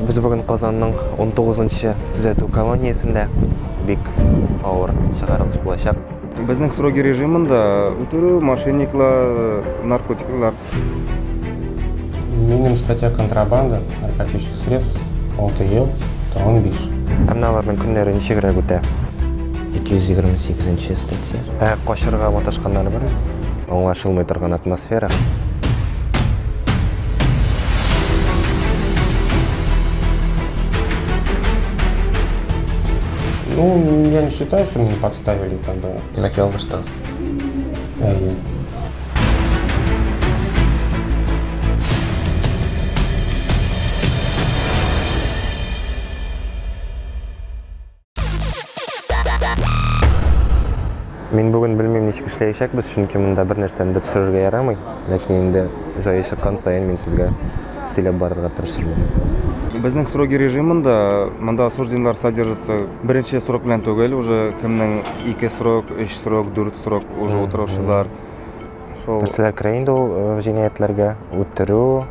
Без бүген Казанның 19-нчы төзәтү колониясендә, бик авыр чыгарылыш булачак. Безнең строгий режимында үтерү, мошенниклар, наркотиклар. Минем статья контрабанда наркотических средств 6 ел, тагын 5. Ә менә аларның көннәре ничегрәк үтә? 228 статья. Ә качырга маташканнары бармы? Аңлашылмый торган атмосфера. Ну, я не считаю, что меня подставили, как бы. Димәк, ялгыштыгыз. Әйе. Мин бүген белмим, ничек эшләячәкбез, чөнки монда бер нәрсәне дә төшерергә ярамый. Ләкин инде җае чыккан саен мин сезгә сөйләп барырга тырышырмын. Безнең строгий режимында монда осужденныйлар содержится беренче срок белән түгел, уже кемнең 2 срок, 3 срок, 4 срок уже утыручылар. Шул Нәрсәләр керә инде ул җинаятьләргә? Үтерү,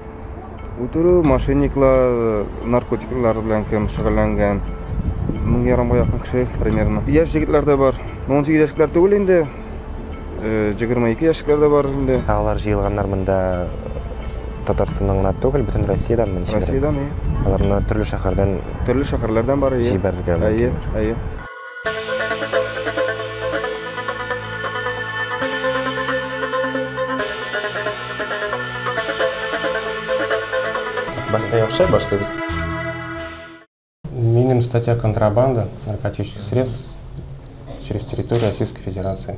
үтерү, мошенниклар, наркотиклар белән кем шөгыльләнгән. 1500 якын кеше примерно. Яшь егетләр дә бар. 18 яшьлекләр түгел инде. 22 яшьлекләр дә бар инде. Ә алар җыелганнар монда Татарстаннан гына түгел, бөтен Россиядән монда. Россиядән, әйе. Аларны төрле шәһәрдән Төрле шәһәрләрдән бар, әйе. җибәрергә Әйе, мөмкин. әйе. Башта яхшы, башлыйбыз. Минем статья контрабанда наркотических средств через территорию Российской Федерации.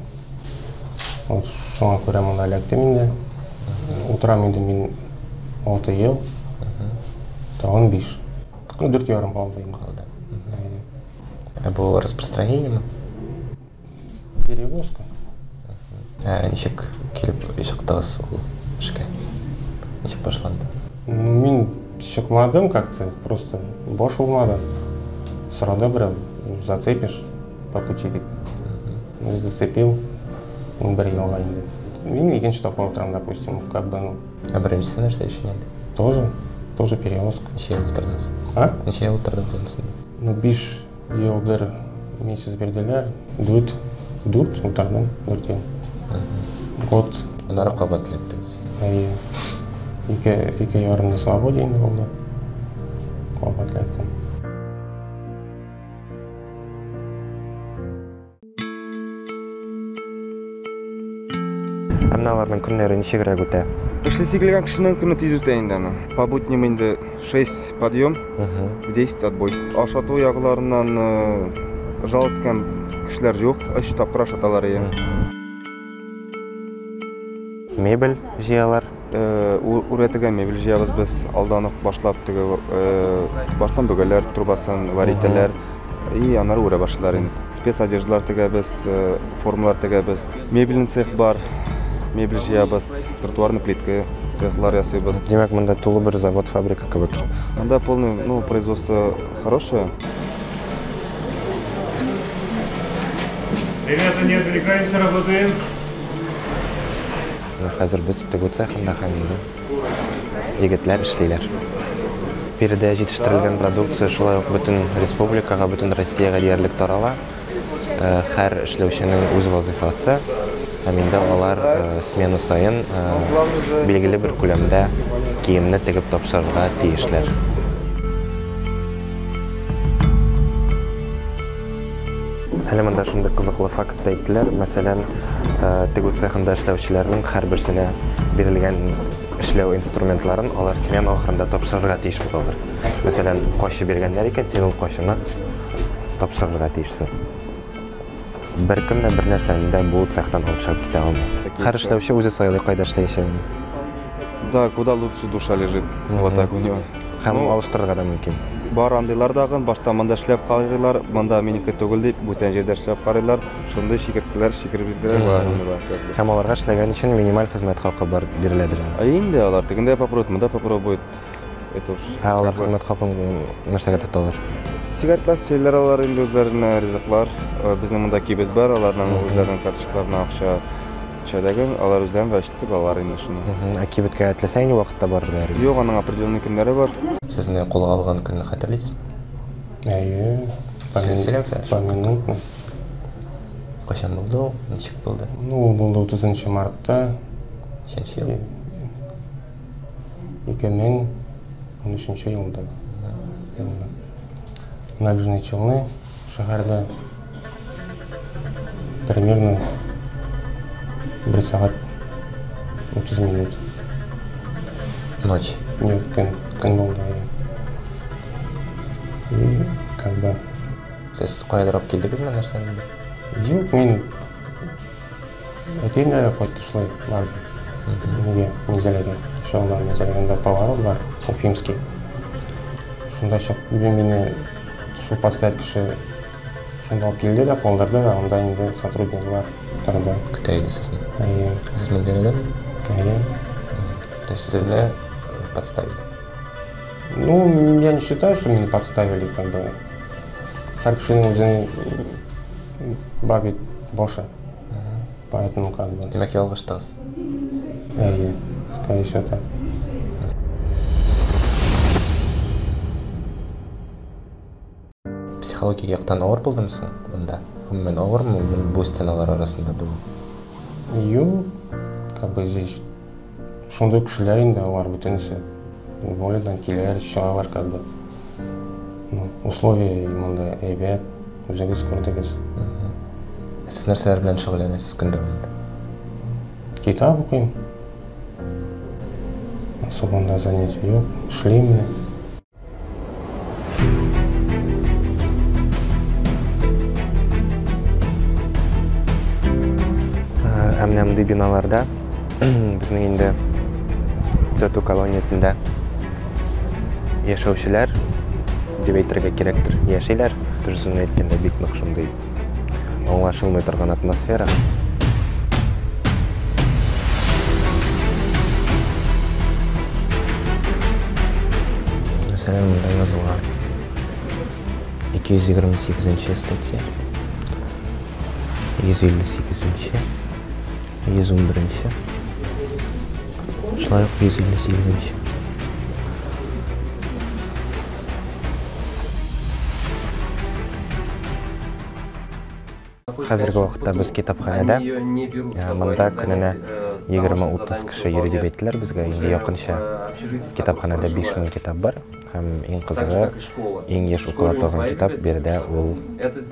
Вот шуңа күрә монда эләктем инде. Утырам инде мин 6 ел, тагын 5. Ну, 4 ярым калды инде. Калды. Әйе. Ә бу распространениеме? Перевозка. Ә ничек килеп чыктыгыз ул эшкә? Ничек башланды? Ну, мин чыкмадым как-то, просто баш булмады. Сорады берәү, зацепишь по пути дип. Ну, зацепил, бер елга инде. Мин икенче тапкыр утырам, допустим, как бы, ну, Ә беренчесе нәрсә өчен инде? тоже перевозка. Ничә ел утырдыгыз? А? Ничә ел утырдыгыз анысында? Ну, 5 ел бер месяц бирделәр, дүрт утырдым, 4 ел. Год. Аннары кабат эләктегез. Әйе. Ике ярым на свободе инде булды. Кабат эләктем. Ә менә аларның көннәре ничегрәк үтә? Эшлисе килгән кешенең көне тиз үтә инде аны. По будням инде 6 подъем, в 10 отбой. Ашату ягларыннан жалость кәм кешеләр юк, 3 тапкыр ашаталар ие. Мебель җыялар. Үрәтергә мебель җыябыз без, алдан ук башлап теге, баштан бөгәләр, трубасын варитәләр. И аннары үрә башлыйлар инде. Спецодеждалар тегәбез, формалар тегәбез. Мебельный цех бар, мебель җыябыз, тротуарный плитка цехлар ясыйбыз. Димәк, монда тулы бер завод, фабрика кебек. Монда полный, ну, производство хорошее. Ребята, не отвлекаемся, работаем. Хәзер без тегү цехында һәм инде егетләр эшлиләр. Биредә җитештерелгән продукция шулай ук бөтен республикага, бөтен Россиягә диярлек тарала. Һәр эшләүченең үз вазифасы. Һәм инде алар смена саен билгеле бер күләмдә киемне тегеп тапшырырга тиешләр. Әле монда шундый кызыклы факт та әйттеләр. Мәсәлән, тегү цехында эшләүчеләрнең һәрберсенә бирелгән эшләү инструментларын алар смена ахырында тапшырырга тиеш булалар. Мәсәлән, кайчы биргәннәр икән, син ул кайчыны тапшырырга тиешсең. Бер кем дә бер нәрсәне дә бу цехтан алып чыгып китә алмый. Һәр эшләүче үзе сайлый кайда эшләячәген. Да, куда лучше душа лежит. Вот так у него. Һәм Ну, алыштырырга да мөмкин. Бар андыйлар дагын, башта монда эшләп карыйлар, монда минеке түгел дип, бүтән җирдә эшләп карыйлар. Шундый шикерткеләр шикереп җибәрәләр бар анда бар, как бы. Һәм аларга эшләгән өчен минималь хезмәт хакы бар биреләдер. Ә инде алар тегендә попробуют, монда попробуют. Это уж Ә алар как бы хезмәт хакын нәрсәгә тоталар? Сигаретлар, чәйләр алар инде үзләренә ризыклар. Безнең монда кибет бар, аларның үзләренең карточкаларына акча. Төшәдәге, алар үзләрен врач итеп алалар инде шуны. Ә кибеткә теләсә нинди вакытта барырга ярый? Юк, аның определенный көннәре бар. Сезне кулга алган көнне хәтерлисезме? Әйе. Сөйләгез әле шул. Поминутно. Кайчан булды ул? Ничек булды? Ну, ул булды 30 мартта. Ничәнче ел? 2013 елда. Набережные Челны шәһәрдә примерно 1 сәгать 30 минут. Ночь. Нет, көн булды. И как бы... Сез каядыр алып килдегезме нәрсәнедер? Юк, мин әтиемнәргә кайтты шулай барып. Нигә, Минзәләгә. Чаллы Минзәләгә поворот бар, Уфимский. Шунда чык, мине шул подставить кеше шунда алып килде дә, калдырды да, анда инде сотрудниклар торды. Көтә иде сезне. Әйе. Сез Минзәләдән? Әйе. То есть сезне подставили? Ну, я не считаю, что меня подставили, как бы. Һәр кешенең үзенең бар бит башы. Поэтому как бы. Димәк, ялгыштыгыз? Әйе, скорее всего так. Психологик яктан авыр булдымы соң монда? Гомумән авырмы бу стеналар арасында булу? Юк, как бы здесь шундый кешеләр инде алар бөтенесе. Волядан киләләр, чыгалар как бы. Ну, условия монда әйбәт, үзегез күрдегез. Сез нәрсәләр белән шөгыльләнәсез көн дәвамында? Китап укыйм. Особо анда занятий юк, эшлим менә. Ә менә мондый биналарда безнең инде төзәтү колониясендә яшәүчеләр дип әйтергә кирәктер, яшиләр. Дөресен әйткәндә, бик нык шундый аңлашылмый торган атмосфера. Мәсәлән, монда язылган 228 статья, 158, 111, шулай ук 158. Хәзерге вакытта без китапханәдә, монда көненә 20-30 кеше йөри дип әйттеләр безгә. Инде якынча китапханәдә 5000 китап бар. Һәм иң кызыгы, иң еш укыла торган китап биредә ул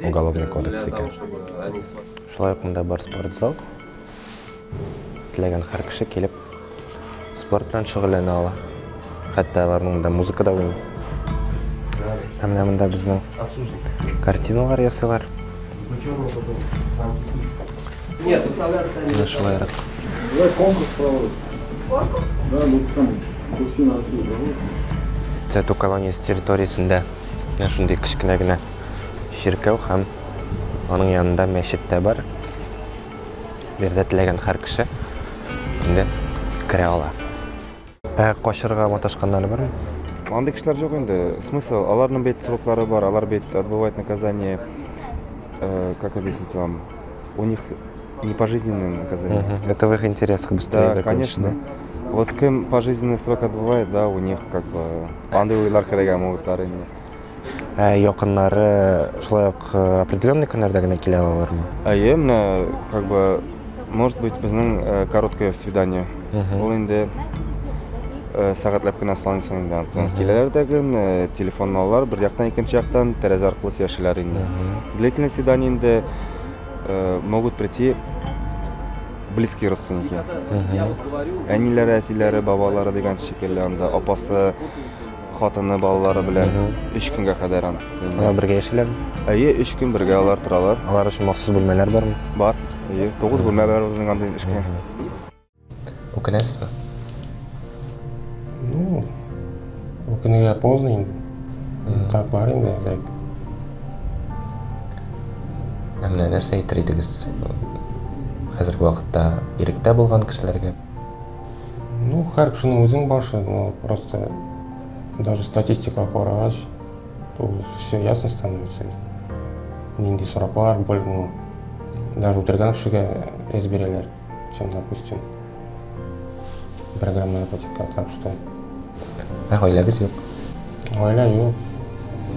Уголовный кодекс икән. Шулай ук монда бар спорт зал. Теләгән һәр кеше килеп спорт белән шөгыльләнә ала. Хәтта аларның монда музыка да уйный. Һәм менә монда безнең картиналар ясыйлар. Менә шулайрак. Төзәтү колониясе территориясендә менә шундый кечкенә генә чиркәү һәм аның янында мәчет тә бар. Биредә теләгән һәр кеше инде керә ала. Ә качырга маташканнары бармы? Андый кешеләр юк инде. Смысл, аларның бит сроклары бар, алар бит отбывают наказание. Как объяснить вам? У них не пожизненное наказание. Это в их интересах быстрее Да, закончить, конечно. да? Вот кем пожизненный срок отбывает, да, у них как бы андый уйлар керергә могутлар инде. Ә якыннары шулай ук определенный көннәрдә генә килә алалармы? Әйе, менә как бы может быть безнең короткое свидание. Ул инде сәгатьләп кенә салынсаң инде ансын. Киләләр дә көн, телефонны алалар, бер яктан икенче яктан тәрәзә аркылы сөйләшәләр инде. Длительное свидание инде могут прийти близкие родственники. Әниләре, әтиләре, бабалары дигән шикелле анда апасы, хатыны, балалары белән 3 көнгә кадәр ансы инде. Алар бергә яшиләрме? Әйе, 3 көн бергә алар торалар. Алар өчен махсус бүлмәләр бармы? Бар. Әйе, 9 бүлмә бар безнең анда эшкә. Үкенәсезме? Ну, үкенергә поздно инде. Так бар инде, әзрәк. Ә менә нәрсә әйтер идегез хәзерге вакытта иректә булган кешеләргә? Ну, һәр кешенең үзенең башы, но просто даже статистика карагач, то все ясно становится. Нинди сроклар, ну, даже үтергән кешегә әз бирәләр, чем, допустим, бер грамм наркотика. Так что... Ә гаиләгез юк? Гаилә юк.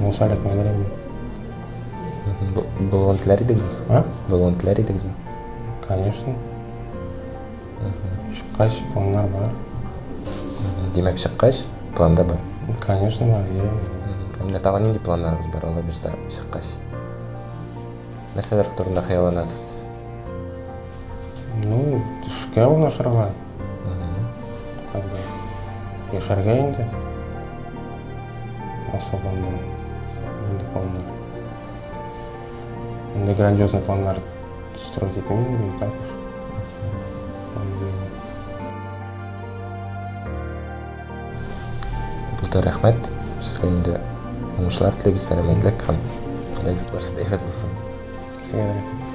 Булса эләкмәдер инде. Булуын теләр идегезме? А? Булуын теләр идегезме? Конечно. Чыккач, планнар бар. Димәк, чыккач, планда бар. Конечно, бар. Ә менә тагын нинди планнарыгыз бар, Алла бирса, чыккач? Нәрсәләр турында хыялланасыз сез? Ну, эшкә урнашырга. Как бы яшәргә инде. Особо нинди планнар. Инде грандиозный планнар строить итмим, не так уж. Булды, рәхмәт. Сезгә инде уңышлар телибез, сәламәтлек һәм теләгегез барысы да әйбәт булсын. Сезгә дә.